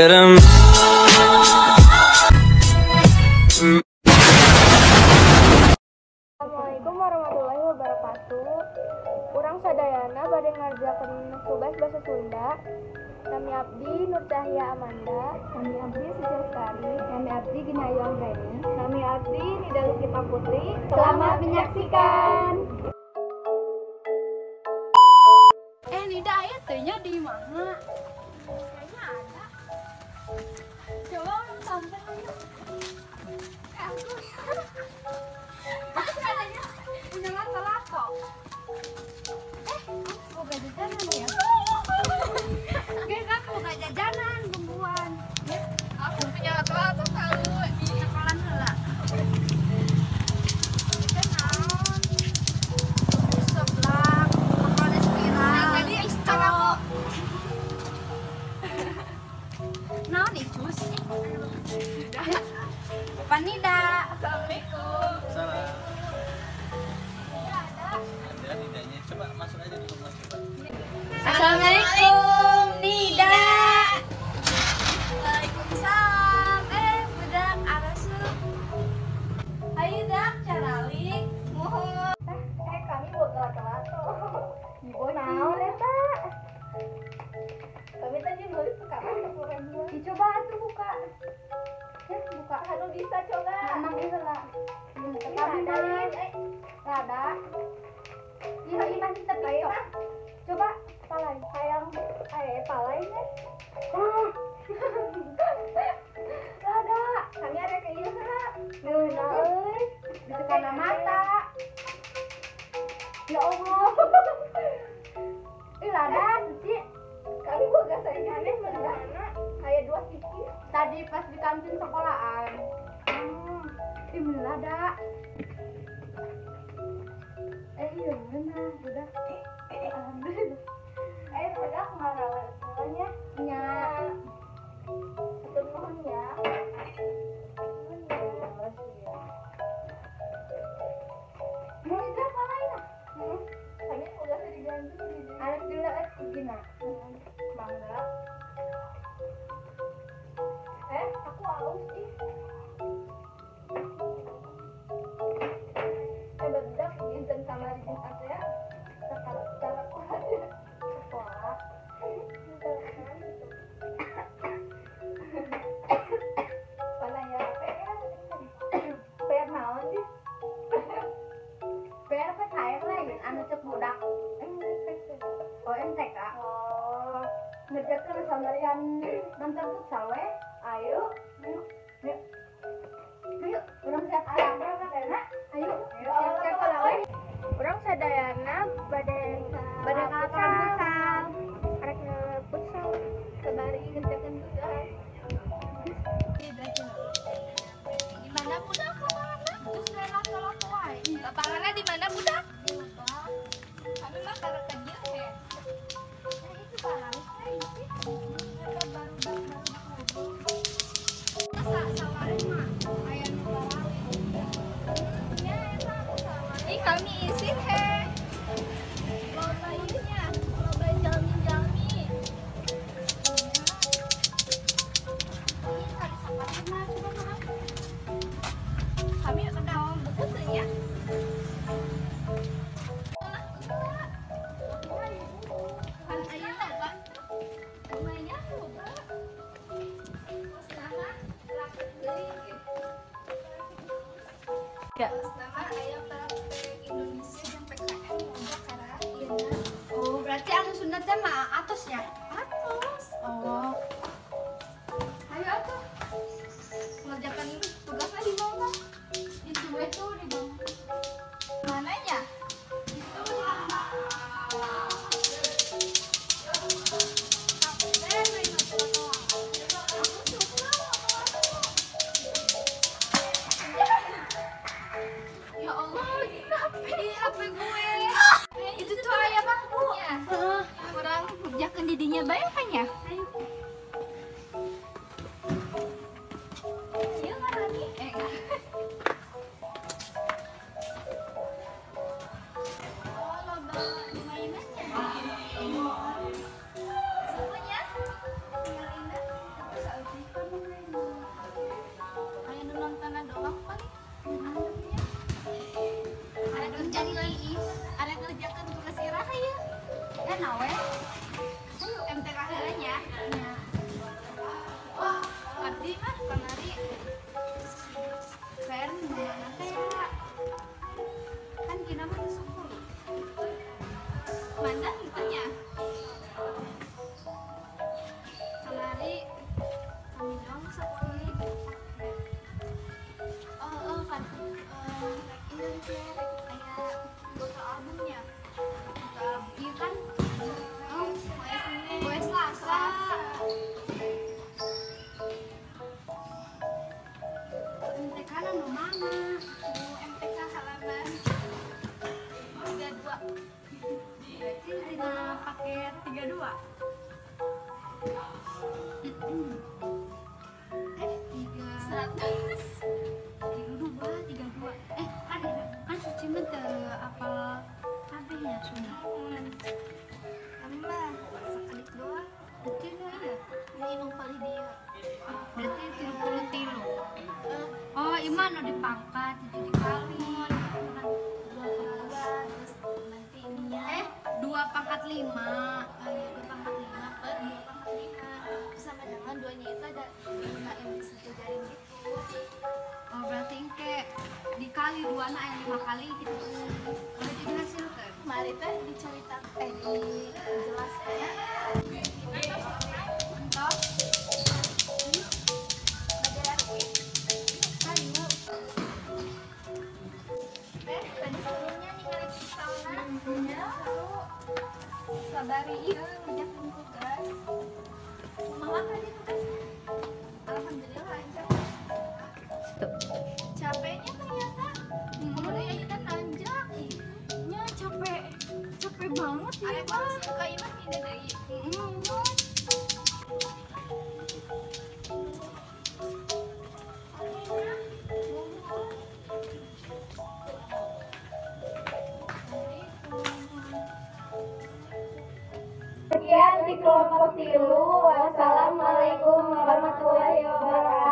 Said I'm Assalamualaikum warahmatullahi wabarakatuh. Urang sadayana bade ngarjakeun tugas bahasa Sunda. Nami abdi Nur Cahya Amanda, Nami abdi Suci Lestari, nami abdi Ginayu Anggreni, nami abdi Nida Lukita Putri. Selamat menyaksikan. Nida aya teh nya di mana? Kayaknya ada. Coba orang sampai ayo. Aku. Aku katanya punya lato-lato. Aku boga jajanan ya. Oke, aku boga jajanan bumbuan. Aku punya lato-lato tahu di sekolah heula. Kita naon? Seblak, makan spiral. Tadi istana. Naon icus? Bapak Nida. Assalamualaikum. Salam. Ada Nidanya, coba masuk aja di rumah coba. Assalamualaikum Nida. Waalaikumsalam. Budak arasup. Ayo dak caralik. Muhun. Kami boga lato-lato. Ibu naon eta? Kami tadi nulis sekarang 10.000. Dicoba atuh buka. Ya, buka. Anu bisa coba. Mamang ieu heula. Kami mah rada. Iya, iya masih tepi. Coba palai. Hayang palai teh. Rada. Kami ada ke ieu heula. Geuna euy. Ditekan mata. Ya Allah. Ih rada suci. Kami boga saingannya mana? Kayak dua sisi. Tadi pas di kantin sekolahan. Ih rada. Iya mana udah. Alhamdulillah. Udah ngarawat sekolahnya. Nya. Atur nuhun ya. Mau itu apa lain? Kami udah diganti. Arek dulu gina. Mangga. Aku aus ih. Bedak dinten kamari jeung ate ya. Sekolah. Sekolah. Pananya PR. PR naon sih? PR PKM lain anu cek budak. Oh, MTK. Oh, ngerjakeun samarian nonton futsal we. Ayo. Ayo. Ayo, urang siap-siap berangkat enak. Ayo, siap-siap lah we. Urang sadayana bade bade ka lapangan futsal. Arek futsal sabari ngerjakeun tugas. Di mana budak lapanganna? Terus lato-lato wae. Lapanganna di mana budak? Kami mah karek ka dieu he. Itu barang teh. Eta barudak ngobrol. Masa saware mah aya nu barawit. Nya eta aku saware. Ih kami isin he. Lomba ieu nya. Cina iya. Ini indung palih dieu. Berarti 33. Oh, iman nu dipangkat 7 dikali. 2 per 2 terus nanti ininya 2 pangkat 5. Oh iya, 2 pangkat 5 per 2 pangkat 5 terus sama dengan 2 nya itu ada 5 yang di satu jaring gitu. Oh, berarti engke dikali 2 na aya 5 kali gitu. Oh, jadi hasilkan. Kemarin teh dicerita dijelaskan. Entok. Ayo. Teh, tadi serunya ningali pisauna. Ya, seru. Sabari ieu ngerjakeun tugas. Kumaha tadi tugasnya? Alhamdulillah lancar. Capeknya ternyata. Kemudian kita nanjak. Nya capek. Capek banget ya. Arek harus buka imah pindah deui. Sekian di kelompok 3. Wassalamualaikum warahmatullahi wabarakatuh.